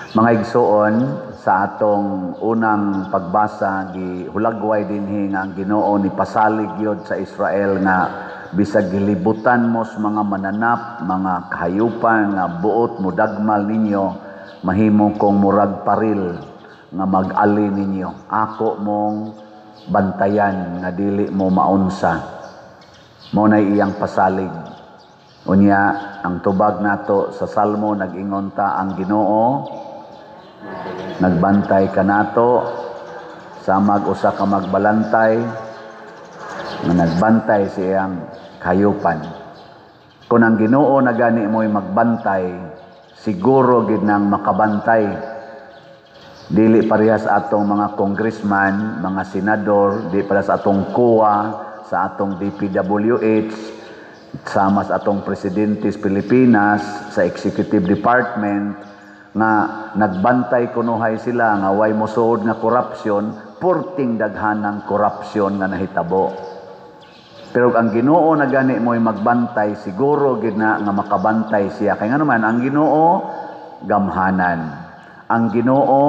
Mga igsoon, sa atong unang pagbasa, gihulagway dinhi nga ang Ginoo ni pasalig gyud sa Israel nga bisag gilibutan mo sa mga mananap, mga kahayupan nga buot mo dagmal ninyo, mahimo kong murag paril nga mag-ali ninyo. Ako mong bantayan nga dili mo maunsa. Mo na iyang pasalig. Unya, ang tubag nato sa Salmo, nag-ingon ta, "Ang Ginoo nagbantay kanato samag usa ka magbalantay nga nagbantay sa iyang kahayupan." Kung ang Ginoo na gani mo'y magbantay, siguro gid nang makabantay. Dili parehas atong mga congressman, mga senador, di para sa atong COA, sa atong DPWH, sama sa atong presidente sa Pilipinas, sa executive department, nga nagbantay kunuhay sila nga way mosuod nga korupsyon, purting daghanang korupsyon nga nahitabo. Pero ang Ginoo na gani mo'y magbantay, siguro gid na nga makabantay siya. Kay nga naman, ang Ginoo gamhanan. Ang Ginoo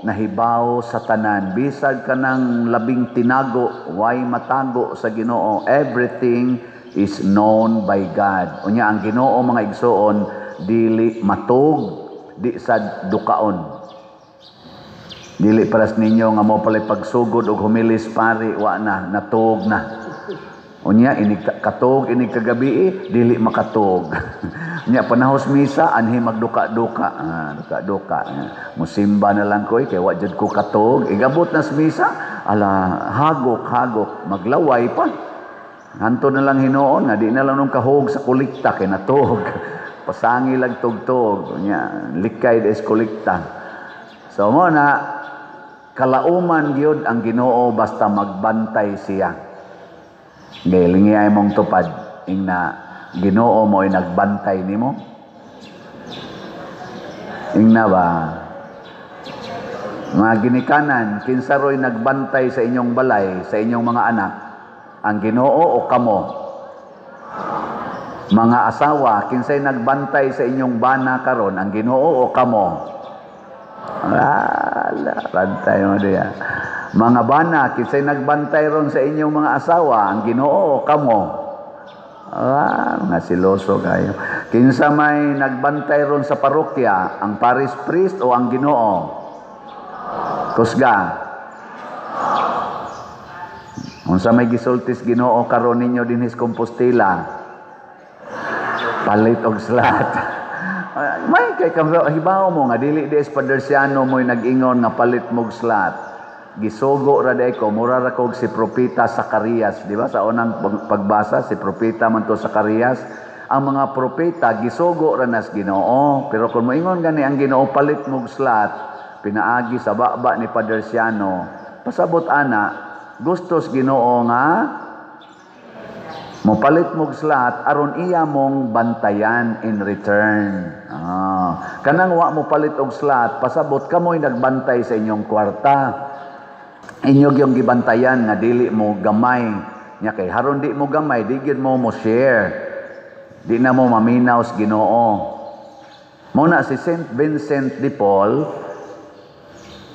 nahibaw sa tanan. Bisag kanang labing tinago, way matago sa Ginoo. Everything is known by God. Unya ang Ginoo, mga igsoon, dili matug, di sad dukaon. Dili paras ninyo nga mo palay pagsugod og humilis pari, wa na natug na. Unya inig katog, inig kagabi, dili makatog. Unya panahos misa, anhi magduka-duka. Ah, duka-duka. Musimba na lang ko eh, kay wa jud ko katog. Igabot na sa misa, ala, hagok hagok, maglaway pa. Hanto na lang hinuon nga di na lang nung kahog sa kolekta kay natog. Pasangi lang tugtog. Unya likay des kolekta. So mo na kalauman gyud ang Ginoo basta magbantay siya. Gay ay mong tupad ingna, "Ginoo mo'y nagbantay nimo." Ingna ba? Mga ginikanan, kinsa ro'y nagbantay sa inyong balay, sa inyong mga anak? Ang Ginoo o kamo? Mga asawa, kinsay nagbantay sa inyong bana karon, ang Ginoo o kamo? Ala, bantay mo diya. Mga bana, kinsay nagbantay ron sa inyong mga asawa, ang Ginoo o kamo? Ah, mga siloso kayo. Kinsa may nagbantay ron sa parokya, ang parish priest o ang Ginoo? Kusga. Unsa may gisultis Ginoo karon ninyo dinhi sa Compostela? Palit og slot. May kay hibaw mo nga dili di Padersiano mo'y nag-ingon nga palit mog slot. Gisugo ra day ko, mura ra kog si Propeta Zacarias, di ba? Sa unang pagbasa, si propeta man to Zacarias. Ang mga propeta gisugo ra nas Ginoo, pero kung moingon gani ang Ginoo palit mog slot, pinaagi sa baba ni Padersiano, pasabot ana gustos Ginoo nga mopalit mog slot aron iya mong bantayan in return. Ah, kanang wa mo palit og slot, pasabot kamoy nagbantay sa inyong kwarta. Inyo yung gibantayan nga dili mo gamay. Nya kay haron di mo gamay, di gyud mo mo share. Di na mo maminaw sa Ginoo. Mo na si Saint Vincent de Paul,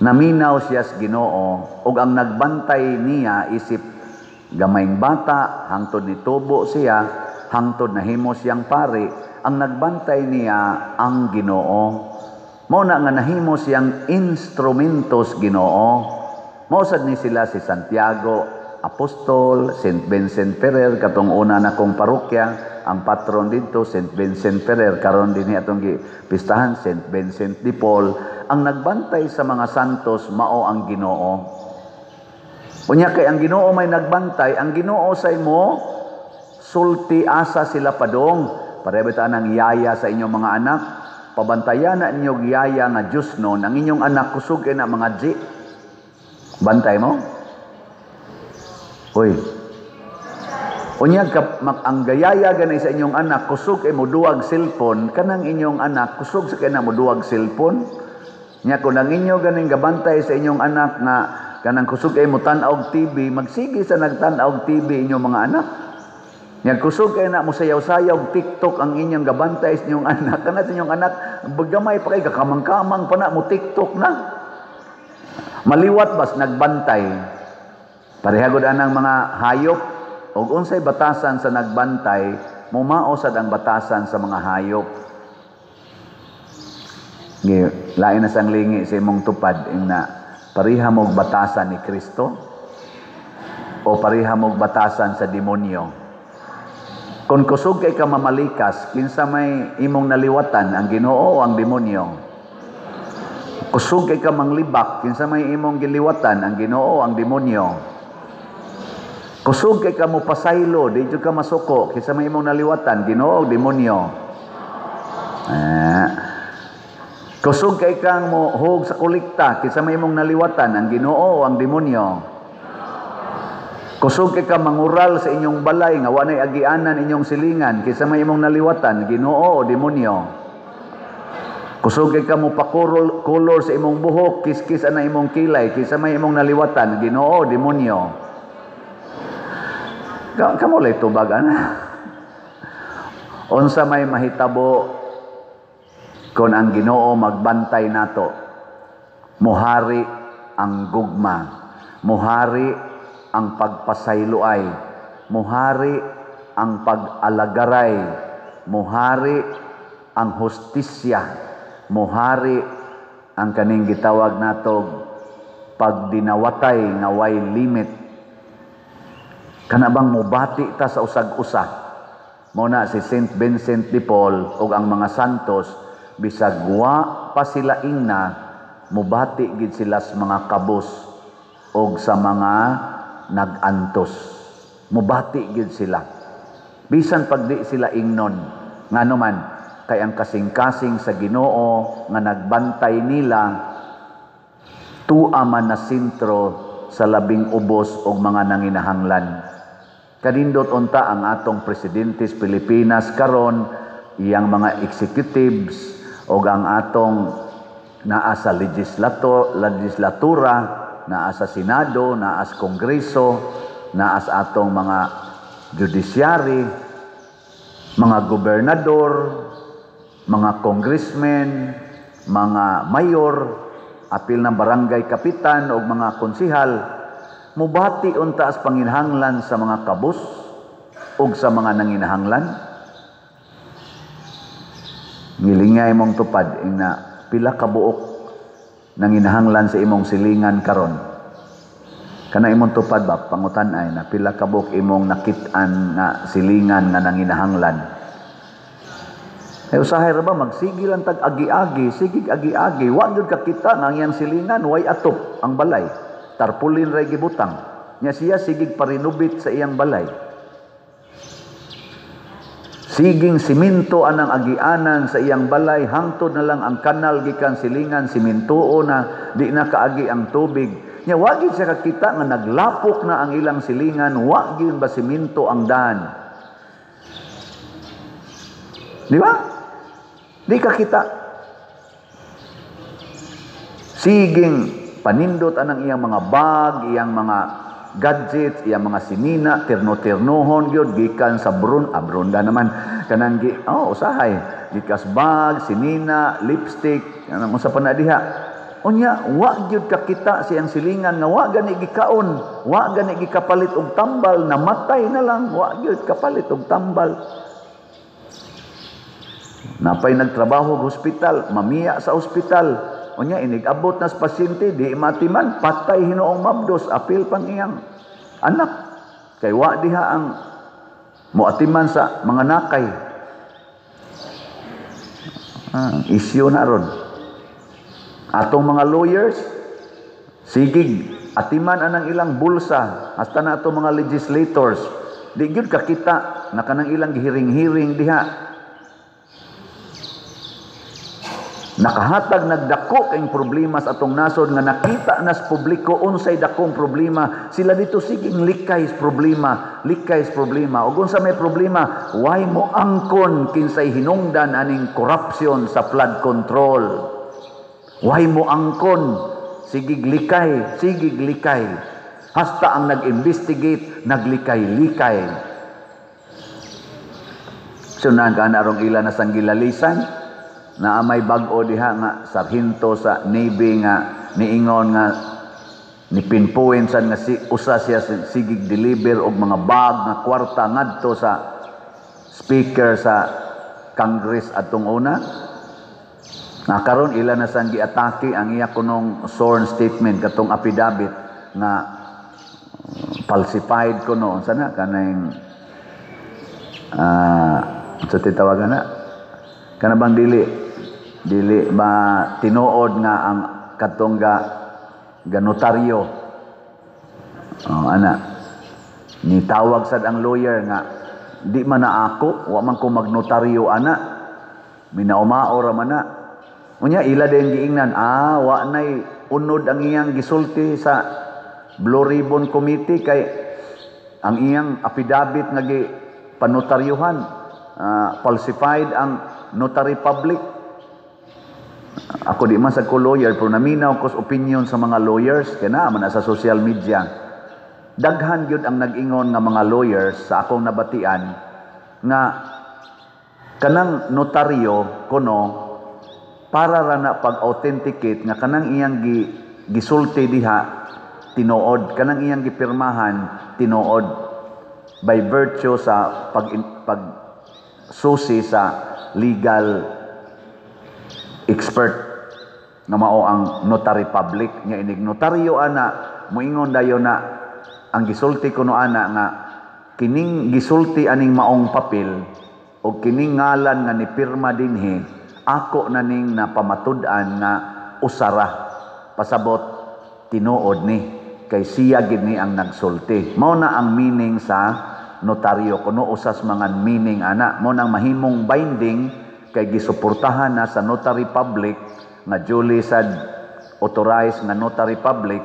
naminaw siya sa Ginoo ug ang nagbantay niya isip gamayng bata hangtod nitubo siya, hangtod nahimo siyang pari, ang nagbantay niya ang Ginoo. Mao na nga nahimo siyang instrumentos Ginoo. Mao sad ni sila si Santiago Apostol, Saint Vincent Ferrer, katong una na kong parokya, ang patron didto Saint Vincent Ferrer, karon dinhi atong gipistahan Saint Vincent de Paul. Ang nagbantay sa mga santos mao ang Ginoo. Unya kay ang Ginoo may nagbantay, ang Ginoo sa imo sulti asa sila padong. Pareho ta nang yaya sa inyong mga anak, pabantayan na ninyo yaya nga Diyos noon, ang inyong anak kusog na mga G. Bantay mo? Uy. Unya ang gayaya ganay sa inyong anak kusog kay mo duwag cellphone, kanang inyong anak kusog sa kay na mo duwag cellphone. Nya kung ang inyo ganing gabantay sa inyong anak nga kanang kusog kay mo tan-aw og TV, magsige sa nagtan-aw og TV inyong mga anak. Nya kusog kay na mo sayaw-sayaw og TikTok ang inyong gabantay sa inyong anak, kana sa inyong anak Gamay pa kay kakamang-kamang pa na mo TikTok na. Maliwat bas nagbantay. Pareha gud anang mga hayop og unsay batasan sa nagbantay, mumao sad ang batasan sa mga hayop. Lain na sang lingi sa imong tupad ingna pareha mog batasan ni Kristo o pareha mog batasan sa demonyo. Kung kusog kay ka mamalikas, kinsa may imong naliwatan, ang Ginoo o ang demonyo? Kusog kay ka manglibak, kinsa may imong giliwatan, ang Ginoo o ang demonyo? Kusog kay ka mopasaylo, di jud ka masuko, kinsa may imong naliwatan, Ginoo o demonyo? Kusog kay kang mohog sa kolekta, kinsa may imong naliwatan, ang Ginoo o ang demonyo? Kusog kay ka mangural sa inyong balay nga wa nay agianan inyong silingan, kinsa may imong naliwatan, Ginoo o demonyo? Kusog kay ka mopakurol color sa imong buhok, kiskis ana imong kilay, kinsa may imong naliwatan, Ginoo o demonyo? Kamo lay tubag ana. Unsa may mahitabo kon ang Ginoo magbantay nato? Muhari ang gugma, muhari ang pagpasayloay, muhari ang pag-alagaray, muhari ang hustisya, muhari ang kaning gitawag natog pagdinawatay nga way limit. Kana bang mubati ta sa usag-usa? Mao na si Saint Vincent de Paul ug ang mga santos, bisag wa pa sila ingna, mubati gid sila sa mga kabos og sa mga nag-antos. Mubati gid sila bisan pag di sila ingnon. Ngano man, kay ang kasing-kasing sa Ginoo nga nagbantay nila tuwa man na sentro sa labing ubos og mga nanginahanglan. Kanindot unta ang atong presidente sa Pilipinas karon, iyang mga executives og ang atong naa sa legislatura, naa sa Senado, naa sa Kongreso, naa sa atong mga judiciary, mga gobernador, mga congressmen, mga mayor, apil ng barangay kapitan o mga konsihal, mubati unta as panginahanglan sa mga kabus ug sa mga nanginahanglan. Ngilingay mong tupad ingna pila ka buok nanginahanglan sa imong silingan karon. Kana imong tupad ba pangutan ay na pila ka buok imong nakit-an nga silingan nga nanginahanglan. Ay usahay ra ba magsige lang tag agi-agi, sigig agi-agi, wa gyud kakita nga ang iyang silingan way atop ang balay. Tarpulin ra gibutang. Nya siya sigig parinubit sa iyang balay. Siging siminto anang agianan sa iyang balay, hangtod na lang ang kanal gikan silingan simintuo na, di na kaagi ang tubig. Nya wa gyud siya kakita nga naglapok na ang ilang silingan, wa gyud ba siminto ang daan. Di ba? Di kakita. Siging panindot anang iyang mga bag, iyang mga gadgets, iyang mga sinina, tirno-tirnohon gyud gikan sa brun, brunda naman kanang gi, oh usahay, gikas bag, sinina, lipstick, kanang unsa pa na diha. Unya wa gyud kakita siyang silingan nga wa gani gikaon, wa gani gikapalit og tambal, namatay na lang, wa gyud kapalit og tambal. Napay nagtrabaho og ospital, mamiya sa ospital. Unya inig-abot na sa pasyente, di matiman, patay hinuong mabdos, apil pang iyang anak. Kay wa diha ang moatiman sa mga nakay. Isyu na ron. Atong mga lawyers, sigig, atiman anang ilang bulsa, hasta na atong mga legislators, di gyud kakita na kanang ilang gihiring-hiring diha. Nakahatag nagdako kayong problema sa atong nasod nga nakita nas publiko unsay dakong problema, sila dito siging likay sa problema, likay sa problema. Ug unsa may problema, why mo angkon kinsay hinungdan aning corruption sa flood control? Why mo angkon? Sigig likay, sigig likay. Hasta ang nag-investigate, naglikay-likay. So nang arong ila na sanggilalisan. Naa may bag-o diha nga sarhento sa Navy nga niingon nga ni pinpoint sad nga si usa siya sigig deliver og mga bag nga kwarta ngadto sa speaker sa Congress atong una. Nga karon ila na sang giatake ang iya kunong sworn statement, katong affidavit nga falsified kuno. Unsa na kanang sa titawagan na kana bang dili dili ba tinuod nga ang katong ga ga notaryo. Oh, ana ni tawag sad ang lawyer nga di man na ako, wa man ko magnotaryo ana, minaumao ra man na. Unya ila din giingnan, wa nay unod ang iyang gisulti sa Blue Ribbon Committee kay ang iyang affidavit nga gi panotaryuhan, falsified ang notary public. Ako di man sa ko lawyer, pero naminaw ko sa opinion sa mga lawyers kay naa man na sa social media. Daghan gyud ang nag-ingon nga mga lawyers sa akong nabatian nga kanang notaryo kuno para ra na pag-authenticate nga kanang iyang gisulti diha tinuod, kanang iyang gipirmahan tinuod by virtue sa pag pag susi sa legal expert nga mao ang notary public. Nga inig notaryo ana, moingon dayon na ang gisulti kuno ana nga kining gisulti aning maong papel o kining ngalan nga nipirma dinhi, ako na ning napamatud-an nga usara, pasabot tinuod ni kay siya gid ni ang nagsulti. Mao na ang meaning sa notaryo kuno, usas mga meaning ana. Mao nang mahimong binding kay gisuportahan na sa notary public nga duly sad authorized nga notary public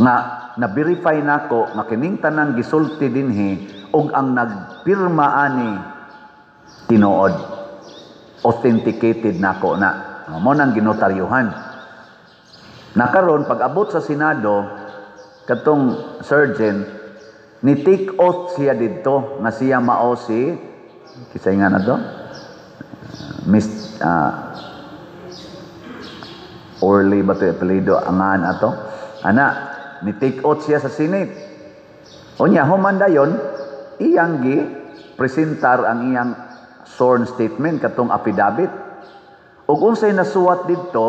nga na-verify nako nga kining tanan gisulti dinhi ug ang nagpirma ani tinuod, authenticated nako na. Mo nang ginotaryuhan na. Karon pag abot sa Senado, katong sergeant ni take oath siya didto nga siya mao si kisay nga na to, Miss Orly ba to apelyido angan ato ana. Ni take oath siya sa Senate. Unya human dayon iyang gi presentar ang iyang sworn statement, katong affidavit, ug unsay nasuwat didto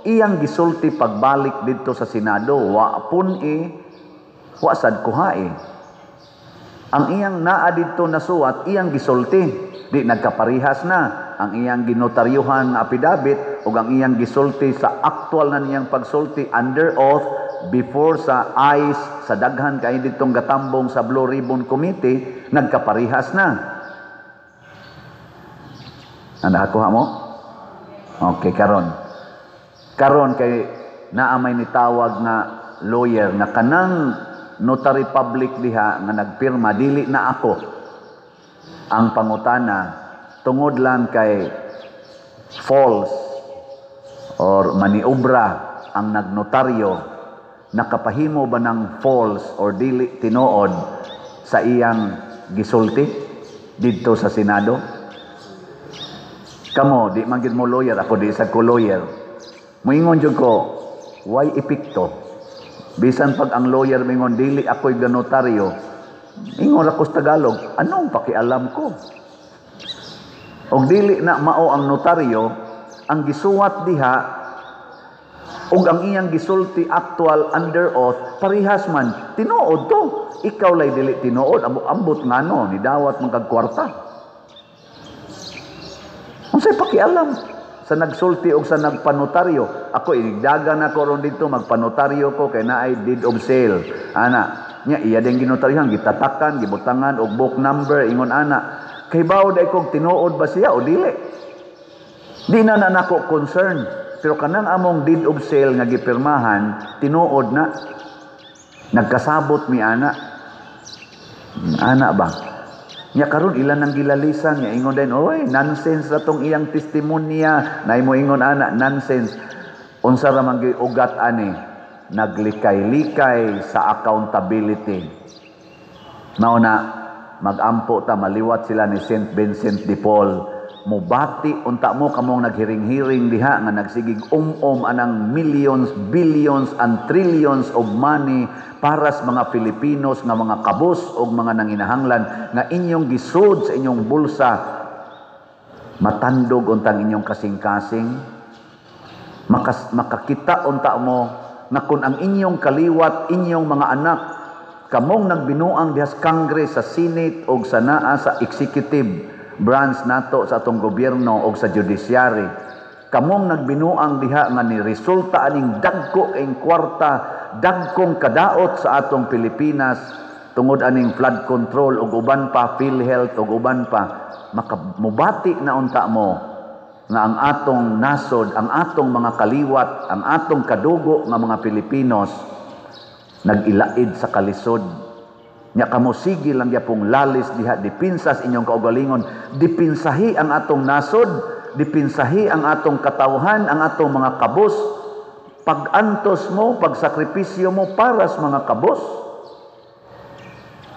iyang gisulti pagbalik didto sa Senado. Wa pun i wa sad kuhae ang iyang naa didto nasuwat iyang gisulti. Di nagkaparihas na ang iyang ginotaryuhan nga affidavit ug ang iyang gisulti sa actual na niyang pagsulti under oath before sa eyes sa daghan kay ditong gatambong sa Blue Ribbon Committee. Nagkaparihas na. Ang nakakuha mo? Okay, karon. Karon kay naa may nitawag nga lawyer nga kanang notary public diha nga nagpirma dili na ako. Ang pangutana, tungod lang kay false or maniobra ang nagnotaryo, nakapahimo ba ng false or dili tinuod sa iyang gisulti didto sa Senado? Kamo, di man gid mo lawyer, ako di sad ko lawyer. Moingon jud ko, why epekto? Bisan pag ang lawyer mingon dili ako'y ganotaryo, ingon ra ko sa Tagalog, anong pakialam ko? Og dili na mao ang notaryo, ang gisuwat diha ug ang iyang gisulti actual under oath parihas man, tinuod to. Ikaw lay dili tinuod, ambot ngano ni dawat man kag kwarta. Unsay pakialam sa nagsulti og sa nagpanotaryo? Ako inigdagan ako ron dito, magpanotaryo ko kay naay deed of sale. Ana, nya iya din ginotaryohan, gitatakan, gibutangan og book number, ingon ana. Kay bawo day kog tinuod ba siya o dili. Di na na nako concern. Pero kanang among deed of sale nga gipirmahan, tinuod na. Nagkasabot mi ana. Ana ba? Nya karon ilan ang gilalisan nga ingon din, oy, nonsense ra tong iyang testimonya. Nay mo ingon ana, nonsense. Unsa ra man ugat ani? Naglikay-likay sa accountability. Mao na magampo ta, maliwat sila ni Saint Vincent de Paul. Mubati unta mo, kamong naghiring-hiring diha nga nagsigig um-um anang millions, billions and trillions of money para sa mga Filipinos nga mga kabus o mga nanginahanglan nga inyong gisud sa inyong bulsa, matandog untang inyong kasing-kasing, makakita unta mo nga kung ang inyong kaliwat, inyong mga anak, kamong nagbinuang diha sa Congress, sa Senate o sa naa sa executive branch nato sa atong gobyerno o sa judiciary, kamong nagbinuang diha nga ni resulta aning dagko kayong kwarta, dagkong kadaot sa atong Pilipinas tungod aning flood control ug uban pa, PhilHealth ug uban pa, makamubati na unta mo nga ang atong nasod, ang atong mga kaliwat, ang atong kadugo nga mga Pilipinos nag-ilaid sa kalisod. Nya kamo sige lang gyapong lalis diha depensa sa inyong kaugalingon, dipinsahi ang atong nasod, dipinsahi ang atong katawhan, ang atong mga kabus. Pag-antos mo, pagsakripisyo mo para sa mga kabus.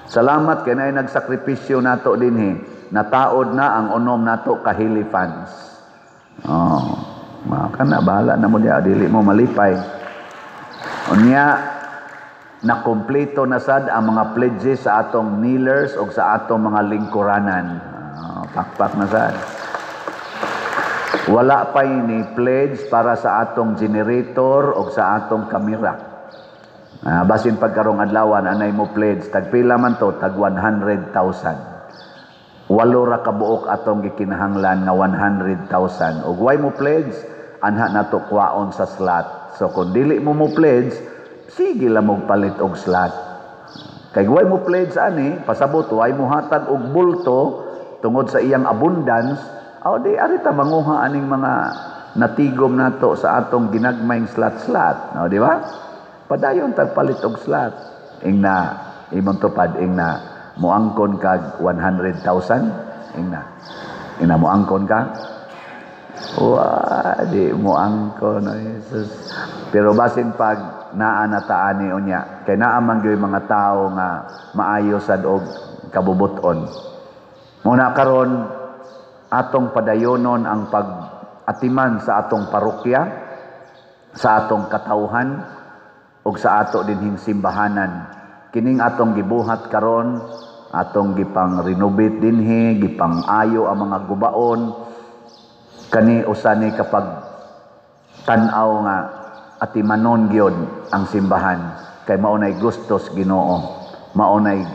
Salamat kay naay nagsakripisyo nato dinhi. Nataod na ang unom nato kahili fans. Oh, kana bahala na mo diha, dili mo malipay. Unya nakumpleto na sad ang mga pledges sa atong kneelers o sa atong mga lingkuranan. Pakpak na sad. Wala pa ni pledge para sa atong generator o sa atong kamera. Basin pagkarong adlawan anay mo pledge, tag pila man to? Tag 100,000. Walo ra ka buok atong gikinahanglan nga 100,000. Ug way mo pledge, anha nato kwaon sa slot. So kung dili mo mo pledge, sige lang mo palit og slot. Kay way mo pledge ani, pasabot way mo hatag og bulto tungod sa iyang abundance, aw di ari ta manguha aning mga natigom nato sa atong ginagmayng slot-slot. No, di ba? Padayon tag palit og slot. Ingna imong tupad, ingna moangkon kag 100,000, ingna. Ingna moangkon ka? Wa, di moangkon, oh, Jesus. Pero basin pag naa na ta ani unya, kay naa man gyud mga tawo nga maayo sad og kabubuton. Muna karon atong padayonon ang pag-atiman sa atong parokya, sa atong katawhan ug sa ato dinhing simbahanan. Kining atong gibuhat karon, atong gipang renovate dinhi, gipang ayo ang mga gubaon, kani usa ni kapag tan-aw nga atimanon gyud ang simbahan kay mao nay gustos Ginoo, mao nay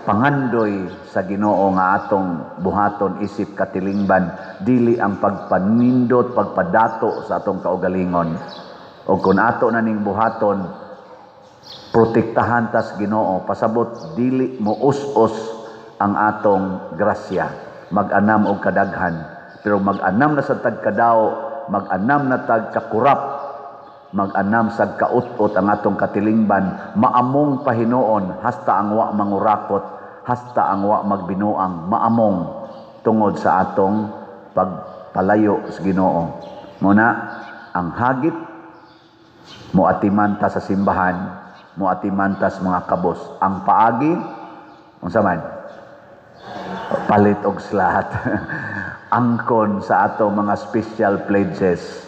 pangandoy sa Ginoo nga atong buhaton isip katilingban, dili ang pagpanindot, pagpadato sa atong kaugalingon. O kung ato na ning buhaton, protektahan tas Ginoo, pasabot dili mo us-us ang atong grasya, mag-anam og kadaghan. Pero mag-anam na sa tagkadaw, mag-anam na tag kakurap, mag-anam sa kaut-ut ang atong katilingban, maamong pahinuon hasta ang wa mangurakot, hasta ang wa magbinuang, maamong tungod sa atong pagpalayo sa Ginoo. Muna ang hagit, moatiman ta sa simbahan, moatiman ta sa mga kabos. Ang paagi unsa man? Palit og slot. Angkon sa ato mga special pledges.